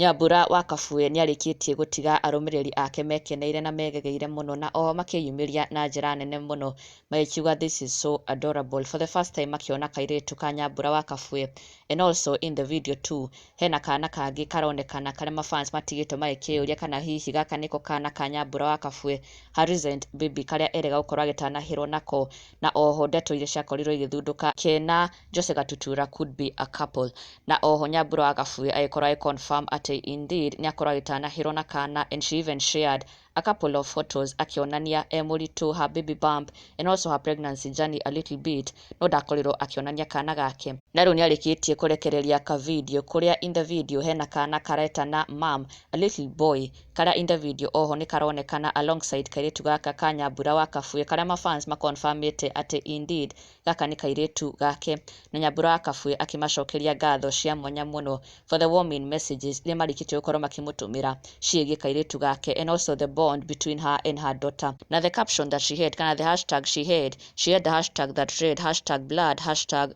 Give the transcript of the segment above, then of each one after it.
Nyambura wa Kabue nĩarĩkĩtie gũtiga arũmĩrĩri ake mekeneire na megegeire mũno, na oho makĩyumĩria na njĩra nene mũno magĩkiuga, "This is so adorable," for the first time makĩona kairĩtu ka Nyambura wa Kabue. And also in the video too hena kana kangĩ karonekana karĩa mafans matigĩtwo magĩkĩyũria kana hihi gaka nĩko kana ka Nyambura wa Kabue, her recent baby, karĩa erĩga gũkorwo agĩtanahĩrwo nako. Na oho ndeto iria ciakorirwo igĩthundũka kena Jose Gatutura could be a couple, na oho Nyambura wa Kabue agĩkorwo agĩ confirm atĩ indeed nĩ akorwo agĩtanahĩrwo na kana, and she even shared a couple of photos akĩonania e mũritũ, her baby bump and also her pregnancy journey a little bit, no ndakorirwo akĩonania kana gake. Na rĩu nĩarĩkĩtie kũrekereria ka video kũrĩa in the video hena kana karetana "mum", a little boy, karĩa in the video oho nĩ karonekana alongside kairĩtu gaka ka Nyambura wa Kabue, karĩa mafans maconfirmĩte atĩ indeed gaka nĩ kairĩtu gake. Na Nyambura wa Kabue akĩmacokeria ngatho cia mwanya mũno for the warming messages iria marĩkĩtie gũkorwo makĩmũtũmĩra ciĩgiĩ kairĩtu gake and also the bond between her and her daughter. Na the caption that she had, kana the hashtag she had, she had the hashtag that read #blood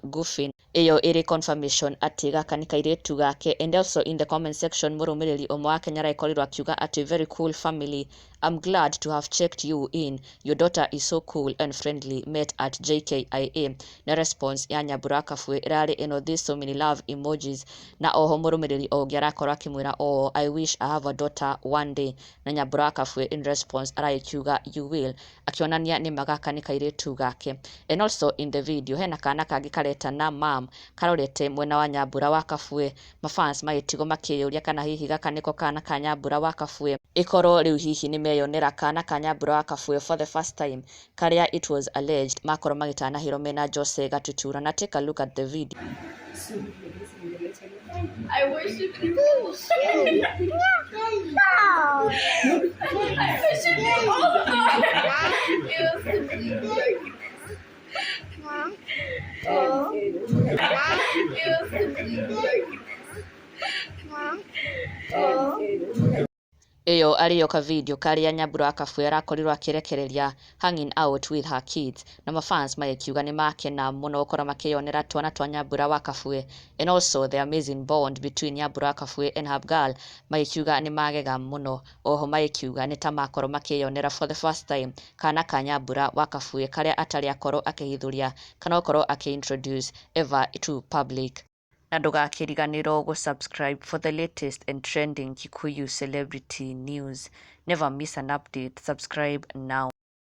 #goofing, ĩyo ĩrĩ confirmation atĩ gaka nĩ kairĩtu gake. And also in the comment section mũrũmĩrĩri ũmwe wake nĩarakorirwo akiuga atĩ, "Very cool family. I'm glad to have checked you in. Your daughter is so cool and friendly. Met at JKIA." Na response ya Nyambura wa Kabue ĩrarĩ ĩno, this so many love emojis. Na oho mũrũmĩrĩri ũngĩ arakorwo akĩmwĩra oh, "I wish I have a daughter one day." Na Nyambura wa Kabue in response aragĩkiuga, "You will," akĩonania nĩma gaka nĩ kairĩtu gake. And also in the video hena kana kangĩ karetana "mum" karorete mwena wa Nyambura wa Kabue, mafans magĩtigwo makĩyũria kana hihi gaka nĩko kana ka Nyambura wa Kabue, ĩkorwo rĩu hihi nĩ meyonera kana ka Nyambura wa Kabue for the first time, karĩa it was alleged makorwo magĩtanahĩrwo mena Jose Gatutura. Na take a look at the video. I worship you. I worship you all the time. It was complete darkness. Oh. It was complete darkness. Oh. Ĩyo arĩyo ka video karĩa Nyambura wa Kabue arakorirwo akĩrekereria hanging out with her kids, na mafans magĩkiuga nĩ makena mũno gũkorwo makĩyonera twana twa Nyambura wa Kabue and also the amazing bond between Nyambura wa Kabue and her girl. Magĩkiuga nĩ magega mũno, oho magĩkiuga nĩ ta makorwo makĩyonera for the first time kana ka Nyambura wa Kabue karĩa atarĩ akorwo akĩhithũria kana gũkorwo akĩ-introduce ever to public. Na ndũgakĩriganĩrwo gũ-subscribe for the latest and trending Kikuyu celebrity news. Never miss an update. Subscribe now.